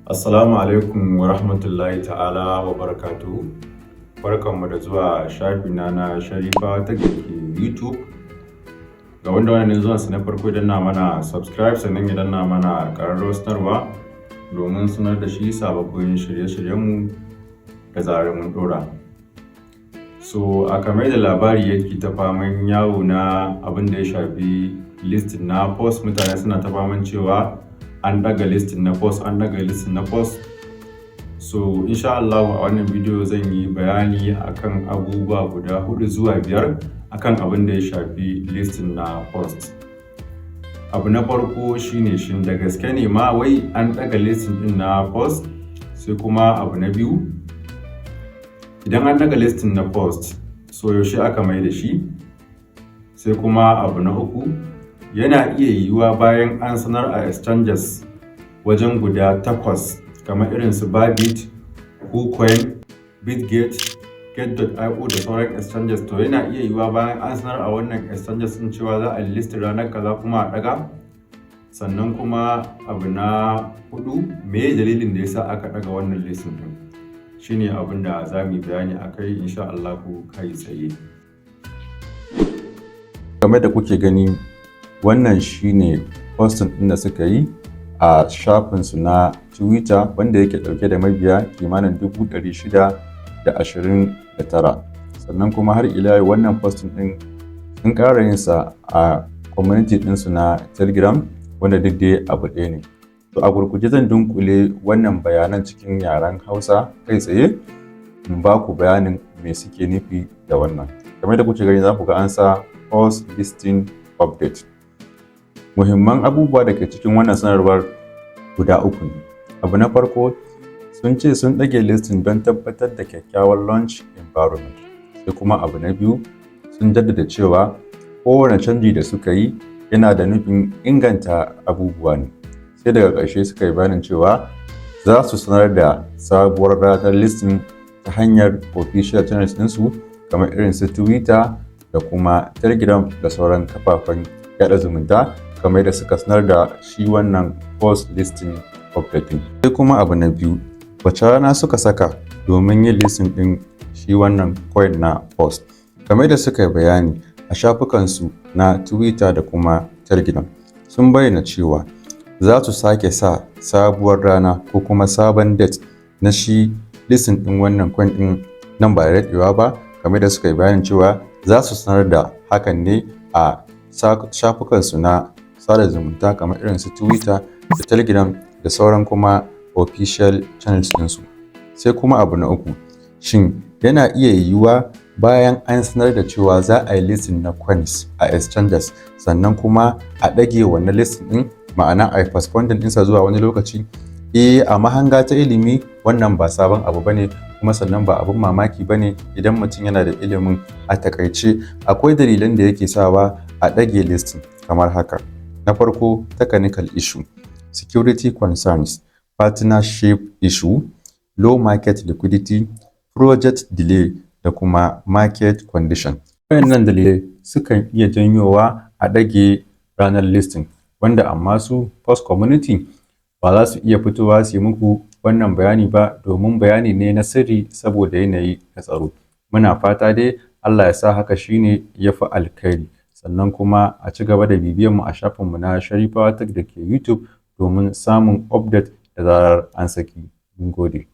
Assalamu alaikum wa rahmatullahi ta'ala wa barakatuhu. Barkanmu da zuwa shafina na Sharifa ta ke YouTube. Ga wanda wannan ne zuwansa na farko, danna mana subscribe, sannan ya danna mana ƙararrawar sanarwa domin sanar da shi sababbin shirye-shiryenmu da zarar mun ɗora. So a kamar da labari yake ta faman yawo na abin da ya shafi listing na PAWS, mutane suna ta faman cewa an ɗaga listing na PAWS, an ɗaga listing na PAWS. So insha Allah a wannan bidiyo zan yi bayani akan abubuwa guda hudu zuwa biyar akan abin da ya shafi listing na PAWS. Abu na farko shine, shin da gaske ne ma wai an ɗaga listing ɗin na PAWS? Sai kuma abu na biyu, idan an ɗaga listing na PAWS, so yaushe aka mai da shi? Sai kuma abu na uku, yana iya yiwuwa bayan an sanar a exchanges wajen guda takwas kamar irin su Bybit, KuCoin, Bitget, Gate.io da sauran exchanges, to yana iya yiwuwa bayan an sanar a wannan exchanges din cewa za a list ranar kaza kuma a ɗaga? Sannan kuma abu na hudu, me dalilin da yasa aka ɗaga wannan listing din? Shine abin da za mu yi bayani a kai insha Allahu kai tsaye. Game da kuke gani, wannan shine posting ɗin da suka yi a shafinsu na Twitter, wanda yake ɗauke da mabiya kimanin 629,000. Sannan kuma har ila yau wannan posting ɗin sun ƙara yin sa a community ɗinsu na Telegram, wanda duk dai abu ɗaya ne. To a gurguje zan dunkule wannan bayanan cikin yaren Hausa kai tsaye in ba ku bayanin me suke nufi da wannan. Kamar da kuke gani, za ku ga an sa "PAWS listing update". Muhimman abubuwa da ke cikin wannan sanarwar guda uku ne. Abu na farko, sun ce sun ɗage listing don tabbatar da kyakkyawan launch environment. Sai kuma abu na biyu, sun jaddada cewa kowane canji da suka yi yana da nufin inganta abubuwa ne. Sai daga ƙarshe suka yi bayanin cewa za su sanar da sabuwar ranar listing ta hanyar official channels ɗinsu kamar irin su Twitter da kuma Telegram da sauran kafafen yaɗa zumunta, kamar yadda suka sanar da shi wannan PAWS listing update ɗin. Sai kuma abu na biyu, wace rana suka saka domin yin listing ɗin shi wannan coin na PAWS? Kamar yadda suka yi bayani a shafukansu na Twitter da kuma Telegram, sun bayyana cewa za su sake sa sabuwar rana ko kuma sabon date na shi listing ɗin wannan coin ɗin nan ba da daɗewa ba, kamar yadda suka yi bayanin cewa za su sanar da hakan ne a shafukansu na sada zumunta kamar irin su Twitter da Telegram da sauran kuma official channels ɗinsu. Sai kuma abu na uku, shin yana iya yiwuwa bayan an sanar da cewa za a yi listing na coins a exchanges, sannan kuma a ɗage wannan listing ɗin, ma'ana a yi postponing ɗinsa zuwa wani lokaci? Eh, a mahanga ta ilimi wannan ba sabon abu bane, kuma sannan ba abun mamaki bane idan mutum yana da ilimin. A takaice, akwai dalilan da yake sawa a ɗage listing kamar haka: na farko, technical issue, security concerns, partnership issue, low market liquidity, project delay da kuma market condition. Waɗannan dalilai sukan iya janyowa a ɗage ranar listing, wanda amma su PAWS community ba za su iya fitowa su yi muku wannan bayani ba, domin bayani ne na sirri saboda yanayi na tsaro. Muna fata dai Allah ya sa haka shine ya fi alkhairi. Sannan kuma a ci gaba da bibiyan mu a shafinmu na Sharifawa Tech da ke YouTube domin samun update da zarar an saki. Mun gode.